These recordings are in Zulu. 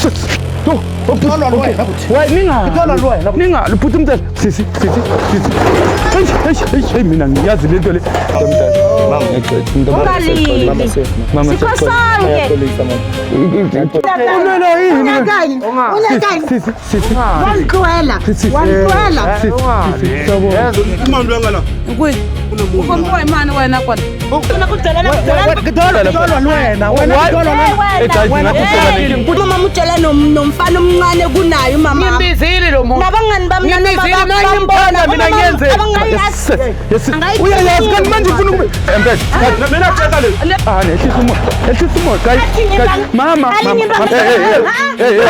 Ngitholwa wena futhi. Why ninga? Ngitholwa wena. Ninga, bhuti mdala. Sisi, sisi, sisi. Hey, hey, hey, hey, mina ngiyazi lento le. Mama, Ungalili. Mama safe. Mama Sikho sonke. Ulwela yini? Unyakani? Unyakani? Sisi, sisi. Wangitloela. Sisi. Wangitloela. Sisi, sisi. Sawubona. Umama lwanga la. Kwihi? U khomiwa hi mani wena kona? Hey, guys, ngathi soba nenkinga. Umama utshela nomfana omncane kunaye umama. Ngimbizile lo muntu. Nabangani bami Ngimbizile, mina ngimthanda, mina ngiyenze. Yes, yes. Uyayazi kanti manje ufuna ukube. Empela. Mina tshela le. Ah, nehlisa umoya. Ehlisa umoya, guys. Guys, mama, mama. Hey, hey, hey. Hey, hey.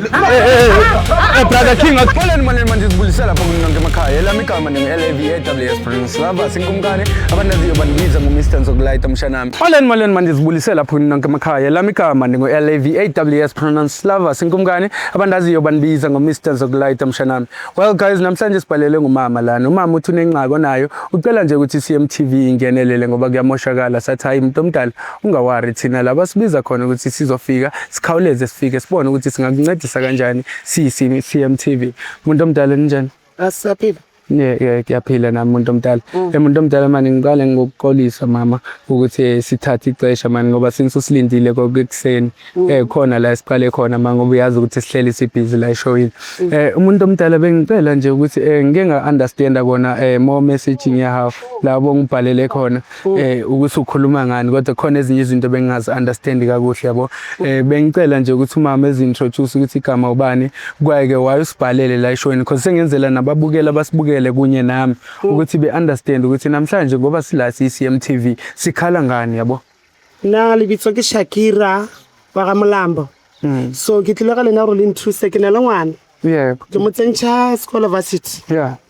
Hey, hey, hey. Eh, brother King, akupheleni manje manje sibulisela lapho kunonke emakhaya. Elami igama ningu-LAVAWS Prince Lava sinkumkani abandaziyo bandibiza ngo-Mr Nzokulayita mshanami. Molweni molweni manje sibulisela lapho kunonke emakhaya. Elami igama ningu-LAVAWS Prince Lava sinkumkani abandaziyo bandibiza ngo-Mr Nzokulayita mshanami. Well guys, namhlanje sibhalele ngumama lana. Umama uthi unengxaki onayo. Ucela nje ukuthi CMTV ingenelele ngoba kuyamoshakala. Sathi hayi umuntu omdala ungawari thina laba sibiza khona ukuthi sizofika sikhawuleze sifike sibone ukuthi singakuncedisa kanjani siyi CMTV. Umuntu omdala ninjani? Asisaphila. Yeah, yeah, kuyaphila nami umuntu omdala. Umuntu omdala mani ngiqale ngokuxolisa mama ukuthi sithathe ixesha mani ngoba since usilindile kokusekuseni. Khona la siqale khona mama ngoba uyazi ukuthi sihleli sibhizi la eshowini. Umuntu omdala bengicela nje ukuthi ngike nga understand kona more messaging yahaw labo ngibhalele khona ukuthi ukhuluma ngani kodwa khona ezinye izinto bengingazi understand kakuhle yabo. Bengicela nje ukuthi umama ezi-introduce ukuthi igama ubani kwaye ke waye usibhalele la eshowini because sengenzela nababukeli abasibukele kunye nami ukuthi be-understand ukuthi namhlanje ngoba sila siyi-CMTV sikhala ngani yabo. Nna lebitso ke Shakira wa ga Molambo. So ke tlile ga lena gore le nthuse ke na le ngwana. Ke mo tsentšha sekolo varsity.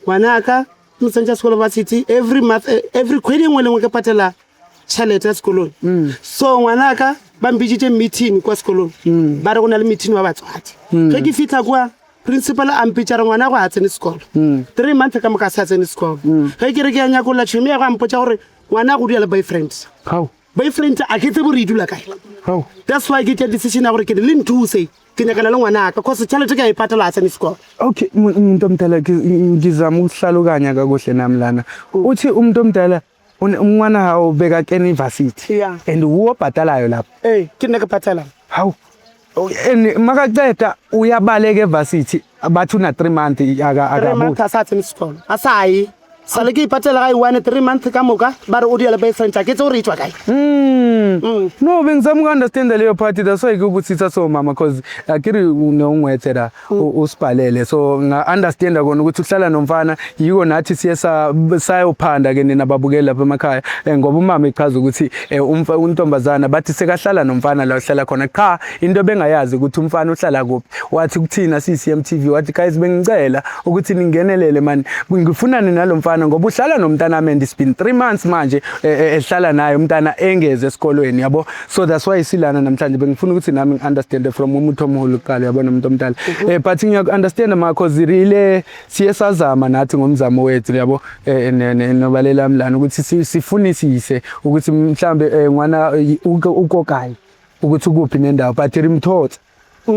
Ngwana ka ke mo tsentšha sekolo varsity every month, every kgwedi e nngwe le nngwe ke patela tšhelete ya sekolong. So ngwana ka ba mbiditše meeting kwa sekolong. Ba re go na le meeting wa batswadi. Ge ke fitlha kwa principal a mpitša re ngwana go a tsene sekolo. 3 months ka moka a sa tsene sekolo. Ge ke re ke ya nyakolla tšhomi ya go a mpotša gore ngwana go dula le boyfriend. How? Boyfriend a ke tsebe gore e dula kae. How? That's why ke tša decision ya gore ke re le nthuse ke nyakana le ngwanaka cause tšhelete ke a e patela a tsene sekolo. Okay, umuntu omdala ngizama ukuhlalukanya kakuhle nami lana. Uthi umuntu omdala umwana hawo bekakena i-varsity and uwo obhatalayo lapho. Ee, ke nna ke patelang. Hawu. And makaceda uyabaleka e-varsity bathi una 3 months aka 3 months akabuyi. A sa tsene sekolo a sa ye sale ke ipatela ga e one 3 months ka moka ba re o dula le boyfriend a ke tse gore e tswa kae. No, bengizama uku-understand leyo part, that's why ngikubuthisa so mama cause akiri nongwethe la usibhalele so nga-understanda kona ukuthi uhlala nomfana yiko nathi siye sayophanda ke nina babukeli lapha emakhaya ngoba umama echaza ukuthi untombazana bathi sekahlala nomfana la uhlala khona cha into bengayazi ukuthi umfana uhlala kuphi wathi kuthina siyi-CMTV wathi guys bengicela ukuthi ningenelele mani ngifunane nalo mfana ngoba uhlala nomntanami and it's been 3 months manje ehlala naye umntana engeze esikolweni yabo. So that's why silana namhlanje bengifuna ukuthi nami ngi-understande from umuntu omhulu kuqala yabona umuntu omdala but ngiyaku-understanda ma cause rile siye sazama nathi ngomzamo wethu yabo nobalelami lana ukuthi sifunisise ukuthi mhlambe ngwana ukokayi ukuthi ukuphi nendawo but rimthotha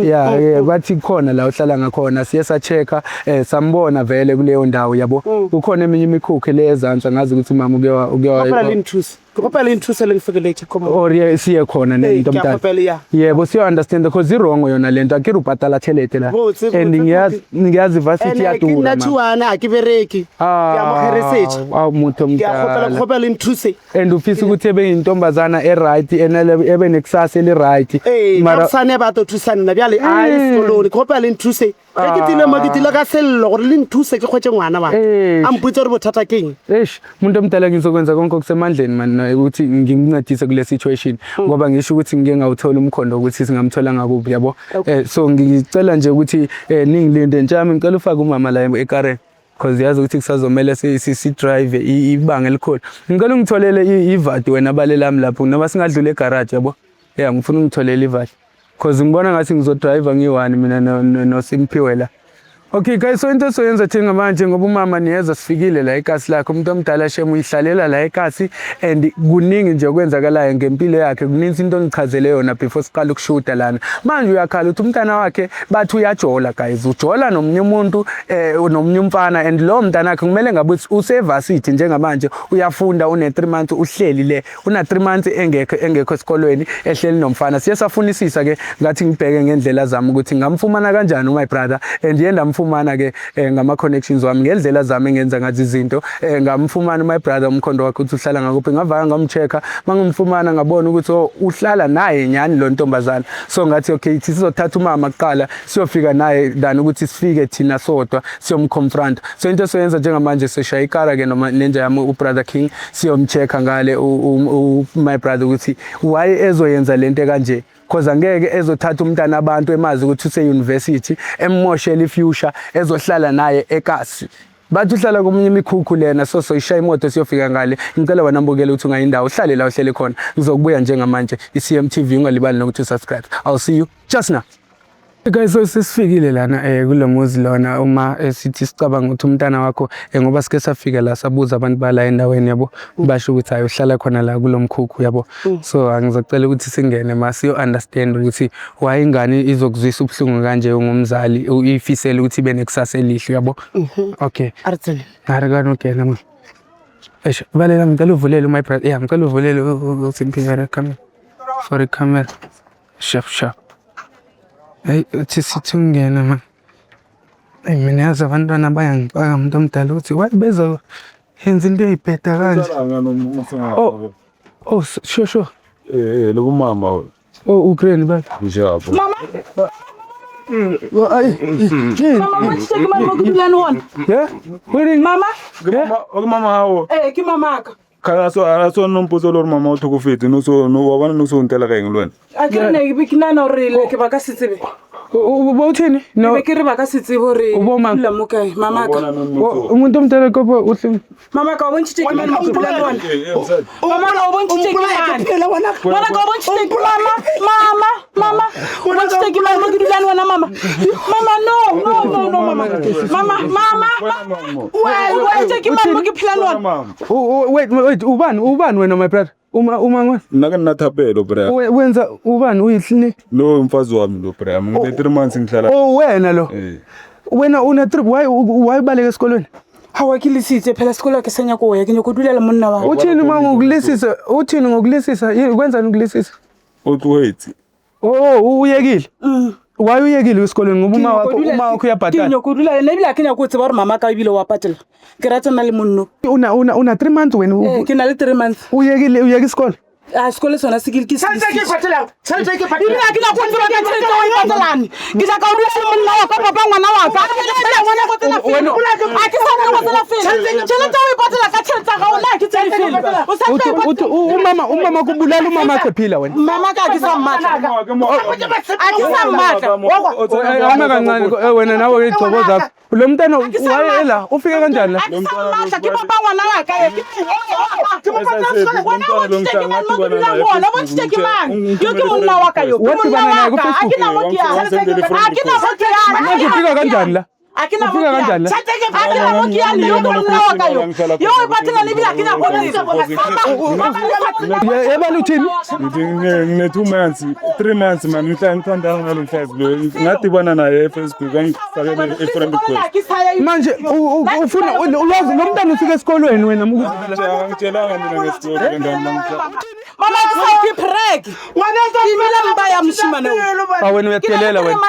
yeah, bathi khona la uhlala ngakhona siye sa-check-a sambona vele kuleyo ndawo yabo kukhona eminye imikhukhu le ezansi angazi ukuthi mama uke uke Kgopela le nthuse ke kgopela le nthuse le nfekeletse come on. Or siye khona Ee, nento ke a mntana. kgopela, ya. Yebo, siyo understand because i-wrong yona lento akere ubhatala tšhelete la Botse, and botse, ngiyazi ngiyazi varsity Ene ke iyadura nna ma. tšhuana a ke bereke ke a mo kgeresetša. Ah, motho Ke a kgopela omdala kgopela le nthuse. And ufisa ukuthi ebe yintombazana e-right enele ebe nekusasa eli-right. Ee, Mara mara ba tlo thusa nna bjale a ye sekolong ke kgopela le nthuse ge ke tile mo ke tile ka sello gore le nthuse ke kgwetse ngwana wa Eish. a mpotse gore bothata ke eng. Eish, umuntu omdala ngizokwenza konke okusemandleni man ukuthi ngimncedise kule situation ngoba ngisho ukuthi ngike ngawuthola umkhondo ukuthi singamthola ngakuphi yabo. So ngicela nje ukuthi ningilinde ntshami ngicela ufake umama la ekareni because yazi ukuthi kusazomele si drive ibanga elikhulu. Ngicela ungitholele ivati wena balelami lapho noma singadlula egarage yabo. Yeah, ngifuna ungitholele ivati. Cause ngibona ngathi ngizodrive ngiyi-one mina no Simphiwe la. Okay guys, so into esoyenza thina manje ngoba umama niyeza sifikile la ekasi lakhe, umuntu omdala shem uyihlalela la ekasi and kuningi nje okwenzakalayo ngempilo yakhe, kuningi into ongichazele yona before siqala ukushuta lana. Manje uyakhala ukuthi umntana wakhe bathi uyajola guys, ujola nomunye umuntu nomunye umfana and lo mntana wakhe kumele ngabe uthi use-varsity njengamanje uyafunda, une 3 months uhleli le, una 3 months engekho esikolweni ehleli nomfana. Siye safunisisa ke ngathi ngibheke ngendlela zami ukuthi ngamfumana kanjani my brother and yena ndamfumana ke ngama connections wami ngendlela zami engenza ngathi izinto ngamfumana my brother umkhondo wakhe ukuthi uhlala ngakuphi, ngavaka ngamcheck-a mangimfumana ngabona ukuthi oh, uhlala naye nyani lo ntombazana. So ngathi okay sizothatha umama kuqala siyofika naye than ukuthi sifike thina sodwa siyomconfront. So into esoyenza njengamanje sishaya ikara ke noma nenja yami ubrother King siyomcheck-a ngale my brother ukuthi why ezoyenza lento kanje, cause angeke ezothatha umntana abantu emazi ukuthi use-university emmoshela i-future ezohlala naye ekasi. Bathi uhlala komunye imikhukhu lena, so soyishaya imoto siyofika ngale. Ngicela wena mbukele ukuthi ungayindawo uhlale la uhlele khona. Ngizokubuya njengamanje i-CMTV, ungalibali nokuthi usubscribe. I'll see you just now. Guys, so sesifikile lana kulo muzi lona uma sithi sicabanga ukuthi umntana wakho ngoba sike safika la sabuza abantu bala endaweni yabo, basho ukuthi hayi uhlala khona la kulo mkhukhu yabo. So angizocela ukuthi singene ma siyo understand ukuthi why ingane izokuzwisa ubuhlungu kanje ungumzali uyifisele ukuthi ibe nekusasa elihle yabo. Okay. A re tsene. Ngare ka no kena ma. Eish, balela ngicela uvulele my brother. Yeah, ngicela uvulele uthi camera. For the camera. Sharp sharp. Hey, uthi sithi ungena man. Hey, mina yazi abantwana bayangixaka umuntu omdala ukuthi why bezo yenza into eyibheda kanje. Oh, sure sure. Lo mama. Oh, ukraine ba. Njabo. Mama. Ay. Mama, what ke mama ke dulang le wona? Yeah? Wait, Mama? Ke mama hao. Ke mama ka. Kana so ara so no mpotsa le hore mama o tlhokofetse no so no wa bona no so ntela ka eng le wena? A ke re ne ke nahana hore le ke ba ka se tsebe. Uba uthini? No. Be ke re ba ka se tsebe hore O bo mang? dula mo kae mama ka. Umuntu omdala kopo uhle. Mama ka o bontshitse ke mang mo ke dulang le wona? Mama ka o bontshitse ke mang? Ngwana ka o bontshitse ke mama, mama, mama. O bontshitse ke mang mo ke dulang le wona mama? Mama no, no, no, no mama. Mama, mama. O bontshitse ke mang mo ke phelang le wona? Wait, wait, ubani ubani wena my brother? Uma uma ngwe. Nna ke nna Thapelo bra. Wenza ubani uyihlini? Lo mfazi wami lo bra. Ngine 3 months ngihlala. Oh wena lo. Wena una trip why ubaleka esikolweni? Hawa ke lesitse phela sekolo ke senya ko ya ke nyako dula le monna wa. Uthini uma ngokulisisa? Uthini ngokulisisa? Yini kwenzani ukulisisa? O tlohetse. Oh uyekile. Why uyekile esikolweni ngoba uma wakho uyabhadala? Ke nyako dula le ebile ke nyako tseba hore mama ka ebile wa patela. Ke rata nna le monno. Una una una 3 months wena. Ke na le 3 months. Uyekile uyeka isikolo? A sekolo sona se ke ke se. Tjhelete ke patelang. Tjhelete ke patelang. Ebile ke nyako tseba ka tjhelete o e patelang. Ke nyaka ho dula le monna wa ka papa ngwana wa ka. A ke sa nna go tsela fela. Tjhelete o e patela ka tjhelete ya gago nna ke tsebe fela. O sa tla e patela. Umama umama kubulala umama akhe phila wena. Mama ka ke sa mmatla. A ke sa mmatla. Ama kancane wena nawe igcobo zakho. Lo mntana wayela ufike kanjani la? A ke sa mmatla ke papa ngwana wa ka. Ke mo patela sekolo. Wena o bontshitse ke mang mo ke dulang gona? O bontshitse ke mang? Yo ke monna wa ka yo. Ke monna wa ka. A ke na mo ke yang. A ke na mo ke yang. Manje ufika kanjani la? A ke na mo ke yang. A ke na mo ke yang. Yo ke monna wa ka yo. Yo o patela le ebile a ke na go tseba. Yebala uthini? Ngine 2 months, 3 months man ngihlala ngithandana nalo mfazi lo. Ngadibana naye eFacebook angifakele i-friend request. Manje ufuna uyazi lo mntana ufika esikolweni wena Angitshelanga mina ngesikolo le ndaba mangitshela. Mama ke sa ke preg. Ngwana Ke imile mpa ya moshimane o. Ah wena uyadelela wena.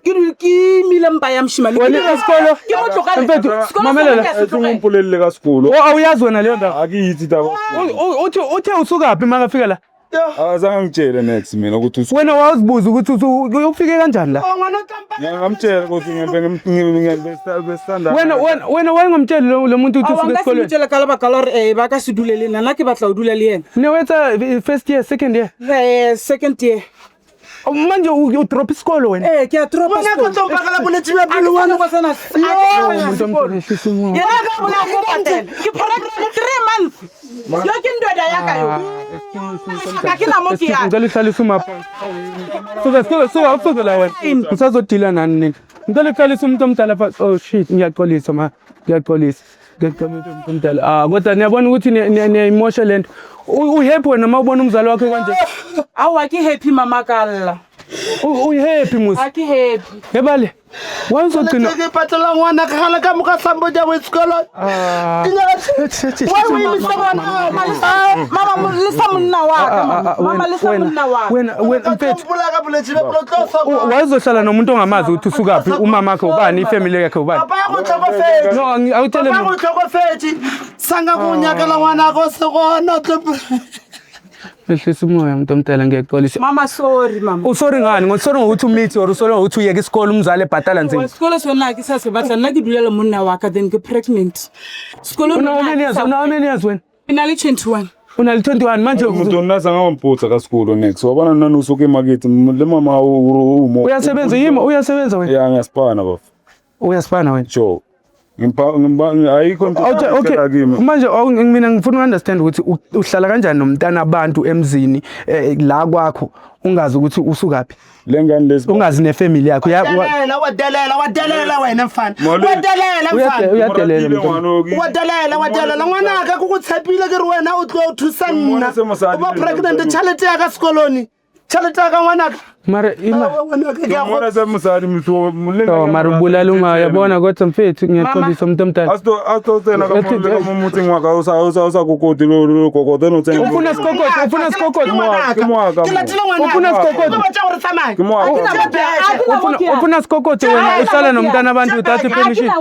Ke ke imile mpa ya moshimane. Wena isikolo Ke mo tlogele. Mfethu, Sekolo mamelela. sona ke a se tlogela. Ungimpulelele ka sikolo. Oh awuyazi wena leyo ndaba. Akiyithi taba. Uthi uthe usukaphi makafika la? Azange ngitshele next mina ukuthi Wena wawuzibuza ukuthi ufike kanjani la? Ngamtshela ukuthi ngibesithandana. Wena wena wena wayengomtsheli lo muntu ukuthi Awa, usuke nka se esikolweni. motjele ka lebaka la hore ba ka se dule le nna, nna ke batla ho dula le yena. Ne wetsa first year, second year. Second year. Manje u drop isikolo wena. Ke a dropa Ngwana sekolo. ka tlo mpakela bolwetse bja A ke pelo sa ngwana. nyako tsena- a ke sa Umuntu nyako sekolo. omdala ehlisa umoya. Yena a ka bona ko patela. Ke pregnant 3 months. Yo ke ndoda ya ka yo. Ka ke na mo ke yang. Ngicela uhlalise umapha. Suka suka suka usuke la wena. Usazodila nani nini? Ngicela ukuhlalisa umuntu omdala phansi. Oh shit, ngiyaxolisa ma. Ngiyaxolisa. Ngiyaxolisa umuntu omdala. Ah, kodwa niyabona ukuthi niyayimosha lento. Uhappy wena uma ubona umzali wakho kanje? Awa ke happy mama ka lla. Uhappy musi. A ke happy. Hebale. Why uzogcina Ke patela ngwana ka gala ka moka sambo ja bo sekolo. Ah. Ke nyaka Why o imisa ngwana? Mama le sa monna wa ka mama. Mama le sa monna wa ka. Wena wena mfethu. Mpula ka bolwetse ba pelo tlo fa. Wayezohlala nomuntu ongamazi ukuthi usukaphi, umama wakhe ubani, ifamily yakhe ubani. Papa go tlhokofetse. No, awutshele Papa mina. go tlhokofetse. Sanga go nyakela ngwana go se gona tlo. Ehlisa umoya umuntu omdala ngiyaxolisa. Mama sorry mama. Usori ngani? Ngosori ngokuthi umithi or usori ngokuthi uyeke isikole umzali ebhatala nzima. Sekolo sona ke sa se batla nna ke dula le monna wa ka then ke pregnant. Sekolo Una how many years? Una how many years wena? Ke na le 21. Una le 21 manje Umuntu nasa ngamputha ka sikolo next. Wabona nani usuke emakethe le mama umo. Uyasebenza yimi uyasebenza wena. Ya ngiyasipana bafo. Uyasipana wena. Sure. Ngimpa ngimba ayikho into Okay, okay. Manje mina ngifuna ukunderstand ukuthi uhlala kanjani nomntana abantu emzini la kwakho ungazi ukuthi usukaphi. Le ngane lesi Ungazi nefamily yakho. Wadelela wadelela wadelela wena mfana. Wadelela mfana. Uyadelela mntwana. Wadelela wadelela ngwana ka go tshepile ke re wena o tlo thusa nna. O ba pregnant tšhelete ya ka sekoloni. Tšhelete ya ka ngwana ka. Mara ima Ngibona semsadi mthu Oh, mara ubulala uma uyabona kodwa mfethu ngiyaxolisa umuntu omdala. Asto asto tsena ka mo motseng wa ka o sa o sa o sa kokoti lo lo kokote no tsena. Ufuna sikokoti, ufuna sikokoti. Ke moaka. Ke latile ngwana. Ufuna sikokoti. Ke batla gore tsamaye. Ke moaka. Ufuna ufuna sikokoti wena uhlala nomntana abantu without permission.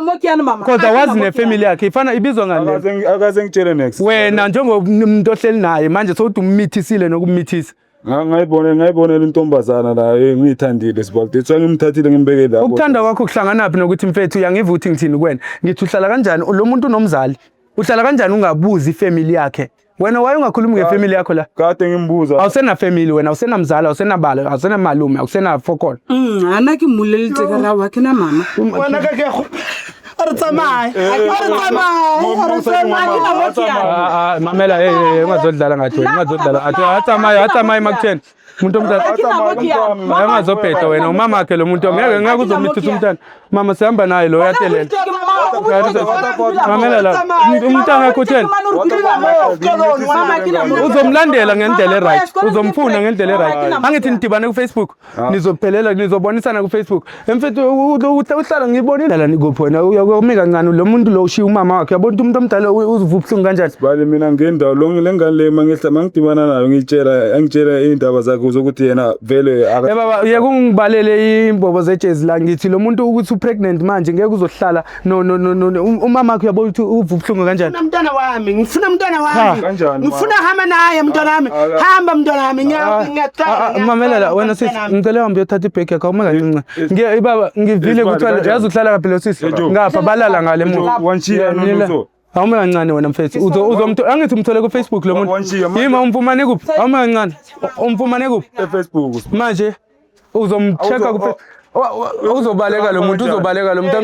Kodwa wazi nefamily yakhe ifana ibizwa ngale. Akaze ngitshele next. Wena njengomuntu ohleli naye manje sowuthi ummithisile nokummithisa. Ngayibonela intombazana la ngiyithandile sibali. That's why ngimthathile ngimbeke la. Ukuthanda kwakho kuhlanganaphi nokuthi mfethu uyangiva ukuthi ngithini kuwena? Ngithi uhlala kanjani lo muntu unomzali? Uhlala kanjani ungabuzi ifamily yakhe? Wena waye ungakhulumi ngefamily yakho la? Kade ngimbuza. Awusena family wena, awusenamzali, awusenabala, awusenamalume, awusena fokolo. Ana ke mmoleletse ka ra wa ke na mama. Ngwana ka ke go. A re tsamaye. A re tsamaye. A re tsamaye. Mamela ungazodlala ngathi wena, ungazodlala. Athi atsamaye, atsamaye makutheni. Umuntu omdala ungazobheda wena, umama wakhe lo muntu ngeke ngeke uzomithisa umntana. Mama sihamba naye lo uyatelela. Mamela la. Umntana wakho utheni? Uzomlandela ngendlela eright. Uzomfuna ngendlela eright. Angithi nidibane ku Facebook. Nizophelela nizobonisana ku Facebook. Emfethu uhlala ngibonile la nikuphi wena uyakumi kancane lo muntu lo ushiya umama wakhe. Uyabona ukuthi umuntu omdala uziva ubuhlungu kanjani? Bale mina ngendawo lo le ngane le mangehla mangidibana nayo ngitshela angitshela indaba zakhe zokuthi yena vele Eh baba uyeke ungibalele imbobo zejezi la ngithi lo muntu ukuthi upregnant manje ngeke uzohlala no no no no umama wakhe uyabona ukuthi uva ubuhlungu kanjani? Ngifuna mntwana wami, ngifuna mntwana wami. Kanjani, Ngifuna hamba naye mntwana wami. Hamba mntwana wami, ngiyacela. Mamela la wena sisi ngicela uhambe uyothatha ibhegi yakho awume kancinci. Ngiye baba ngivile Isibali ukuthi kanjani? yazi uhlala kaphi lo sisi. Ejo. Ngapha balala ngale emuva. Wanshiya nonuso. Awume kancane wena mfethu. Uzomtho angithi umthole ku Facebook lo muntu. Wanshiya, manje- Yima umfumane kuphi? Awume kancane. Umfumane kuphi? E-Facebook. Manje uzomchecka Awuzo- ku uzobaleka lo muntu uzobaleka lo muntu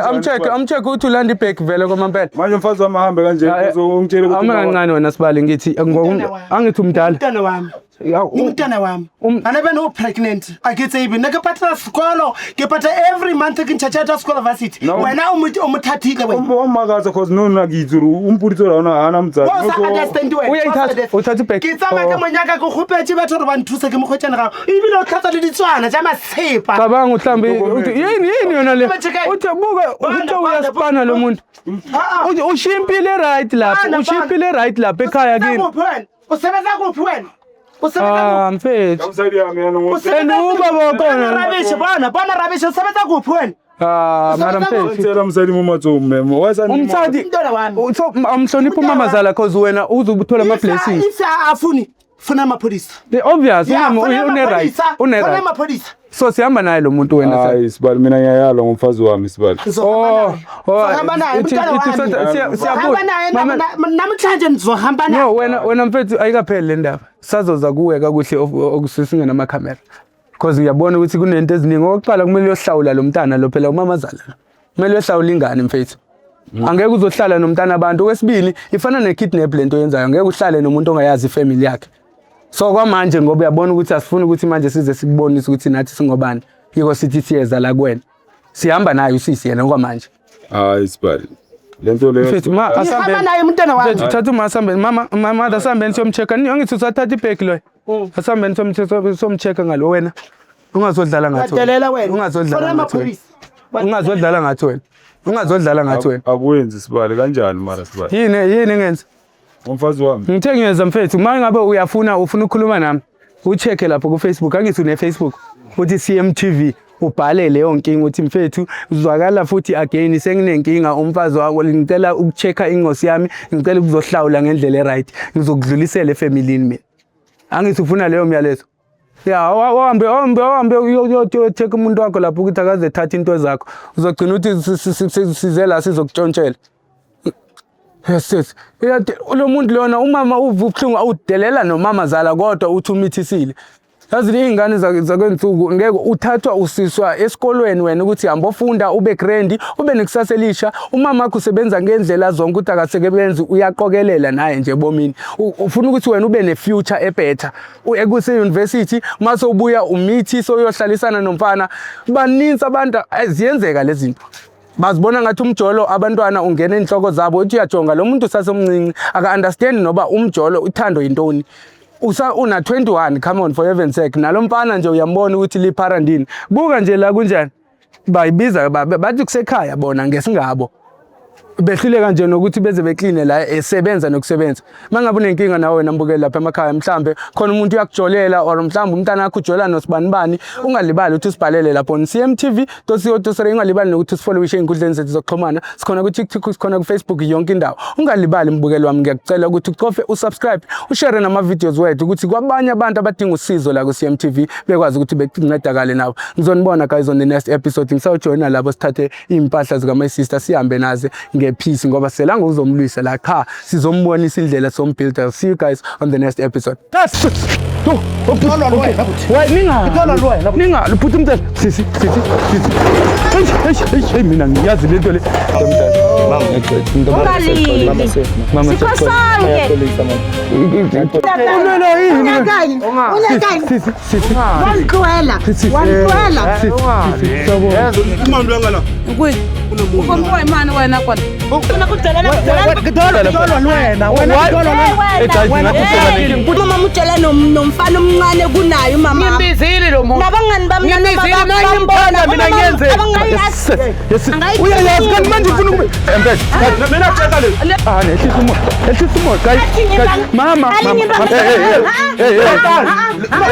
amcheck amcheck ukuthi ulanda ibhegi vele kwamampela. Manje umfazi wami ahambe kanje uzongitshela ukuthi Awume kancane wena sibali ngithi angithi umdala. Mntwana wami. Umntwana wami. Ana bene o pregnant. A ke tsebe nna ke patela sekolo, ke patela every month ke ntšha tšhelete ya sekolo varsity. No. Wena o mo thathile wena. Wa mmakatsa cause no nna ke itse gore o mpoditse gore ha ana motsadi. Wa o sa understand wena. Uyayithatha, uthatha ibhegi. Ke tsamaya ke monyaka ke kgopetse batho gore ba nthuse ke mokgwetšane gago. Ebile o tlhatsa le ditswana tša matshepa. Cabanga mhlambe uthi yini yini yona le Manje uthi buka uthi uyasipana lo muntu ushimpile right lapha Bana, ushimpile right lapha ekhaya kini Kuphi wena? O sebetsa kuphi wena? O sebetsa ah mfethu Mosadi ya me yana ngo. And ubaba wakhona. Rubbish bona, bona rubbish o sebetsa kuphi wena? Ah mara mfethu Ngitshela mosadi mo matsong mem. Wa sa umthandi Umntwana wami. so amhlonipha umamazala cause wena uzobuthola ama blessings If afuni funa amapholisa. The obvious Yeah, umama funa une right amapholisa, une funa right amapholisa. so sihamba naye lo muntu wena sa Hayi sibali mina ngiyayalwa ngomfazi wami sibali. Oh, oh, Zohamba naye ithi- mntwana ithi wami. siyabuya. Zohamba naye Mama- namhlanje nizohamba naye. No wena wena mfethu ayikapheli le ndaba. Sazoza kuwe kakuhle okusisinge namakhamera. Because ngiyabona ukuthi kunento eziningi. Okokuqala kumele uyohlawula lo mntana lo phela umamazala lo. Kumele uyohlawula ingane mfethu. Angeke uzohlala nomntana abantu. Okwesibili ifana ne-kidnap lento oyenzayo. Ngeke uhlale nomuntu ongayazi ifamily yakhe. So kwamanje ngoba uyabona ukuthi asifuni ukuthi manje size sikubonise ukuthi nathi singobani. Yiko sithi siyeza la kuwena. Sihamba naye usisi yena okwamanje. Hayi sibali. Lento leyo. Mfethu ma Ngihamba asambeni. naye umntwana wami. Mfethu thatha uma asambeni mama mama asambeni siyomcheck. Angithi usathatha ibhegi loyo. Asambeni siyomcheck ngalo wena. Ungazodlala ngathi. wena. Wadelela wena. Ungazodlala Fonela ngathi. wena. amapholisa. Ungazodlala ngathi wena. Ungazodlala ngathi wena. Akwenzi sibali kanjani mara sibali? Yini yini ngenza? Umfazi wami. Ngithe ngiyeza mfethu, uma ngabe uyafuna ufuna ukukhuluma nami, ucheck-e lapho ku-Facebook, angithi une-Facebook, uthi CMTV, ubhale leyo nkinga uthi mfethu, zwakala futhi again senginenkinga umfazi wakho, ngicela uku-check-a ingosi yami, ngicela ukuzohlawula ngendlela e-right, ngizokudlulisela efamilini mina. Angithi ufuna leyo myalezo. Ya, uhambe uhambe uhambe uyo-check umuntu wakho lapho ukuthi akaze ethathe into zakho. Uzogcina uthi size la sizokutshontshela. Yes yes. Lo muntu lona umama uva ubuhlungu awudelela nomama zala kodwa uthi umithisile. Yazi iy'ngane zakwensuku ngeke uthathwa usiswa esikolweni wena ukuthi hamba ofunda ube grand ube nekusasa elisha. Umama wakho usebenza ngendlela zonke ukuthi akasebenzi uyaqokelela naye nje ebomini. Ufuna ukuthi wena ube ne-future e-better. Ekuse university mase ubuya umithi soyohlalisana nomfana. Baninzi abantu ziyenzeka lezi zinto. Bazibona ngathi umjolo abantwana ungena enhloko zabo uthi uyajonga lo muntu usasemncinci aka-understand noba umjolo uthando yintoni. Usa una 21, come on, for heaven's sake. Nalo mfana nje uyambona ukuthi lipharandini. Buka nje la kunjani. Bayibiza bathi kusekhaya bona ngesingabo. Behluleka nje nokuthi beze bekline la esebenza nokusebenza. Mangabe unenkinga nawe wena mbukeli lapha emakhaya, mhlambe khona umuntu uyakujolela or mhlambe umntana wakho ujola nosibanibani, ungalibali ukuthi usibhalele lapho on cmtv.co.za. Ungalibali nokuthi usifollowishe ey'nkundleni zethu zokuxhumana. Sikhona ku-TikTok, sikhona ku-Facebook, yonke indawo. Ungalibali mbukeli wami, ngiyakucela ukuthi ucofe usubscribe, ushare nama-videos wethu ukuthi kwabanye abantu abadinga usizo la ku-CMTV bekwazi ukuthi bencedakale nabo. Ngizonibona guys on the next episode. Ngisawujoyina labo sithathe iy'mpahla zika-my sister sihambe naze ngepeace ngoba selanga uzomlwisa la qha sizombonisa indlela sombuilder. See you guys on the next episode. Ninga phutha umntana sisi sisi sisi. Hey hey hey mina ngiyazi lento le. Ungalili. Sikho sonke. Ulwela yini? Unyakani? Unyakani? Sisi sisi Wangixwela. Wangixwela. sisi sawubona. Umama lwangala. Ukomboy mani wena kona. Ufuna kudelela kudelela. Mama utshela nomfana omncane kunaye umama. Ngimbizile lo muntu. Nabangani bami Ngimbizile mina ngimthanda mina ngiyenze. Abangayazi. Uyayazi kanti manje ufuna ukube empela. Mina qeda le. Ah, nehlisa umoya. Ehlisa umoya guys. Mama, mama. Hey hey. Hey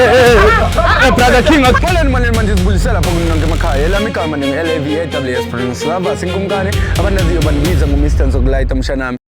hey. Brother King, akupholeni manje manje sibulisela lapho kunonke emakhaya. Elami igama ningu LAVAWS Prince Lava sinkumkani abandaziyo bandibiza ngo Mr Nzokulayita mshanami.